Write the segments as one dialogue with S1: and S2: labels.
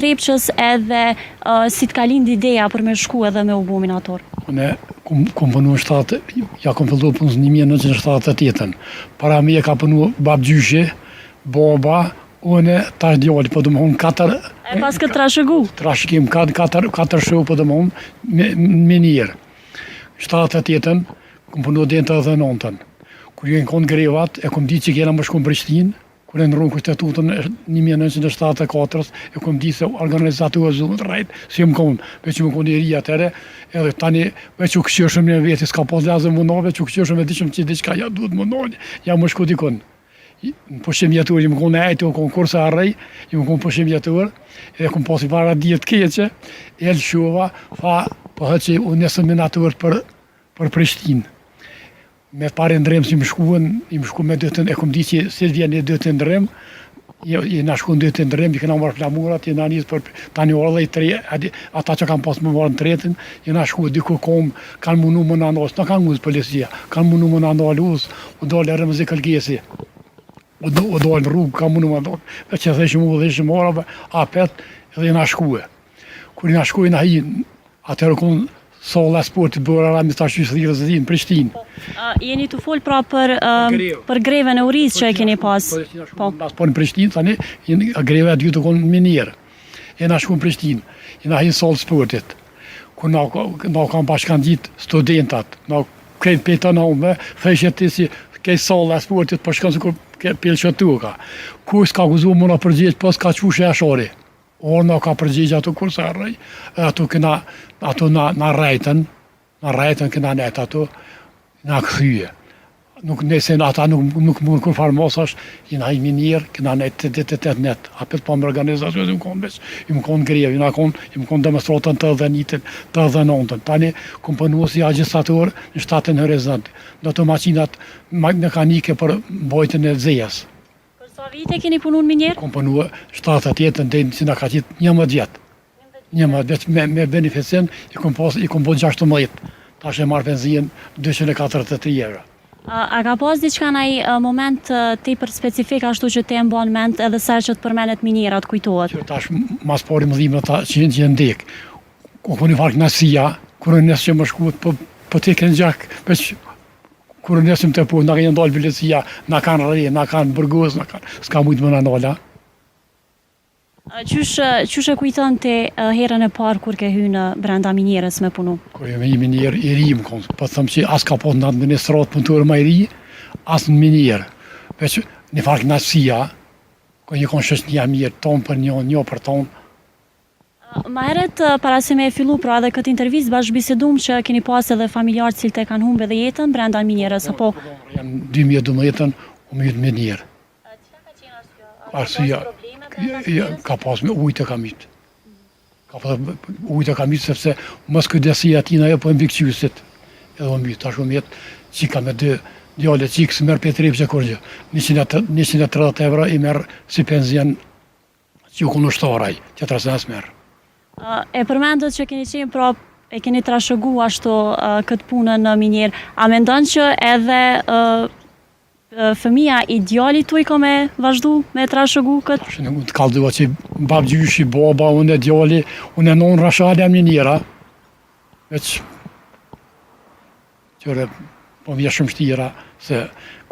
S1: Trepçës edhe si të ka lind ideja për me shku edhe me u bo minator?
S2: Unë kum, kum punu në shtatë, ja kum fillu punës në 1978-ën. Para meje ka punu babgjyshi, baba, unë, tash djali, po domethonë katër...
S1: E pas këtë trashëgu?
S2: Trashëgim, katër, katër, katër shokë, po domethonë, në minierë. 78-ën, kum punu deri në 89-ën. Kur janë konë grevat, e kum ditë që kena me shku në Prishtinë, Kur e ndrrun kushtetutën e 1974-ës, e kom ditë se organizatorët zunë rrejt, si jom konë, veç jom konë i ri atëherë, edhe tani veç u këqyrshëm në veti, s'ka pas lazëm mu nalë, veç u këqyrshëm e dishëm që diçka ja duhet mu nalë, ja me shku dikun. Në pushim vjetor, jom konë e ejtë, u konë kurrë s'e harroj, jom konë pushim vjetor, edhe kom pas para ditë keqe, e lëshova, tha, po thotë që u nisën minatorët për, për Prishtinë. Me parin ndërrim si më shkuen, jemi shku me dytin, e kom dit që si vjen një dytin ndërrim, jena shku në dytin ndërrim, i kena marrë flamurat, jena nisë për tani orë dhe i tre, ata që kanë pas me marrë në tretin, jena shku diku kom, kanë munu me na nalë, s'na kanë ngusë policia, kanë munu me na nalë udhës, u dalë Remzi Këlgesi, u, u dalë në rrugë, kanë munu me nalë, veç e theshim udhë, ishim orave, apet, edhe jena shkue. Kur jena shku, jena hi, Atëherë u kon salla e sportit Bora Ramiz tash qysh thirret s'di në Prishtinë.
S1: Po, jeni tu fol pra për për grevën e urisë që e keni pas.
S2: Po, po, po në Prishtinë tani, greva e dytë u kon në minierë. Jena shku në Prishtinë, jena hi në sallë sportit. Ku na na kanë bashkangjit studentat, na krejt prej të nëme, thëshe ti si kej salla e sportit po shkon sikur pelë toka. Kush s'ka guxu me na përgjigj, po s'ka çu Jashari. Or na ka përgjigj ato kurrë s'e harroj, edhe ato kena, ato na, na rrejtën, na rrejtën kena net ato, na kthye. Nuk nëse ata nuk nuk mund kurrfarë masash, jena hi minierë, kena net 88 net. Apet pa me organizacion, jemi kon veç, jemi kon grevë, jena kon, jemi kon demonstratën 89-ën, 89-ën. Tani kom punu si agjistator në shtatën horizont, në ato makinat mekanike për mbajtjen e xejas.
S1: Për sa vite keni punu në minierë?
S2: Kom punu 78 deri si na ka qitë 11 vjet. 11 vjet me, me beneficien i kom pas i kom bo 16. Tash e marr penzion 243 euro.
S1: A, a ka pas diçka naj moment tepër specifik ashtu që ti e mban mend edhe sa herë që të përmendet miniera të kujtohet?
S2: Që tash mas pari më dhimbet ata që janë që janë dek. U kon një farë knaqësia, kur e nis që më shku, po, po ti kënë gjak, veç Kur nisim të punë, na kanë ndalë policia, na kanë rreh, na kanë burgos, na kanë, s'ka mujtë me na nalë.
S1: Qysh, qysh e kujton ti herën e parë kur ke hy në brenda minierës me punu?
S2: Kur jam hi minierë, i ri jam konë, po them që as ka pas në administratë punëtor ma i ri, as në minierë. Veç një farë knaqësia, ko një konë shoqnia mirë, tonë për një, një për tonë,
S1: Ma herët, para se me e fillu pra edhe këtë intervistë, bashkëbisedum që keni pas edhe familjarë të cilët e kanë humbë edhe jetën brenda minierës, apo?
S2: Po, janë 2012-ën, u mytë minierë.
S1: Cila ka qenë arsyeja? Arsyeja,
S2: ka pas probleme brenda Ka pas me ujë të ka mytë. Ka pas ujë të ka mytë, sepse moskujdesia e tina jo po e mbikëqyrësit. Edhe u mytë, tash u mytë, qika me dy djalë e çikë, s'merr prej Trepçe kurgjë. 130 euro i merr si penzion Që u kon ushtar ai, tjetër asnjë s'merr.
S1: E përmendët që keni qenë pra e keni trashëgu ashtu këtë punën në minierë. A mendon që edhe fëmija i djalit tuj ka me vazhdu me trashëgu
S2: këtë? Tash nuk të kallzova që babgjyshi, baba, unë e djali, unë e nonë Rashali jam minjera. Veç Qyre, po më vjen shumë shtira, se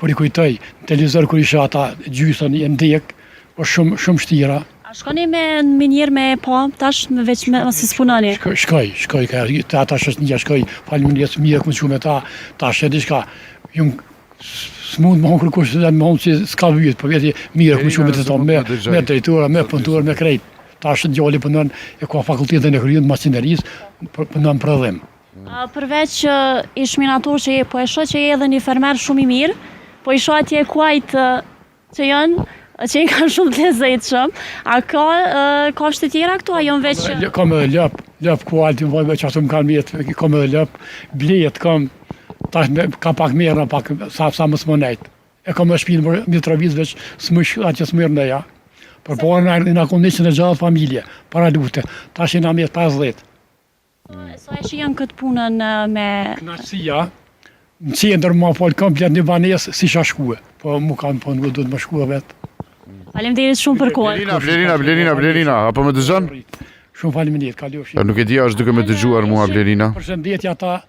S2: kur i kujtoj, në televizor kur i shoh ata gjysën e ndek, po shumë, shumë shtira.
S1: A shkoni me në minierë me pa, tash me veç me, masi s'punoni?
S2: Shkoj, shkoj, shkoj, ka, te ata shoqnia shkoj, faleminderit mirë, kom shku me ta, tash e diçka, jum, s'mund me thonë kërkush, me thonë që s'ka vyet, po veti mirë, kom shku me të me, me drejtora, me punëtorë, me krejt. Tash djali punon, e ka fakultetin e kryer të makinerisë, punon prodhim.
S1: Përveç ish minator që je, po e shoh që je edhe një fermer shumë i mirë, po i shoh atje kuajt që janë, që i kanë shumë të lezetshëm. A ka kafshë të tjera këtu, a janë veç...
S2: Kam edhe lop, lop kuajt, më veç ato më kanë mjetë, kam edhe lop, bletë, kam, tash me, ka pak merë, pak, sa, sa më s'më nejtë. E kam edhe shpinë në Mitrovicë, veç s'muj, atje s'muj rëndeja. Për po na, na konë 160 familje, para lufte, tash jena mjetë 50.
S1: Sa e shijon këtë punën me...
S2: Knaqësia, në qendër ma falë komplet një banesë, s'isha shkue. Po mu kanë po nuk duhet me shkue vetë.
S1: Faleminderit shumë për kohën.
S3: Blerina, Blerina, Blerina, Blerina, apo më dëgjon?
S2: Shumë faleminderit, kalofshi.
S3: Nuk e di a është duke më dëgjuar mua Blerina.
S2: Përshëndetje ata.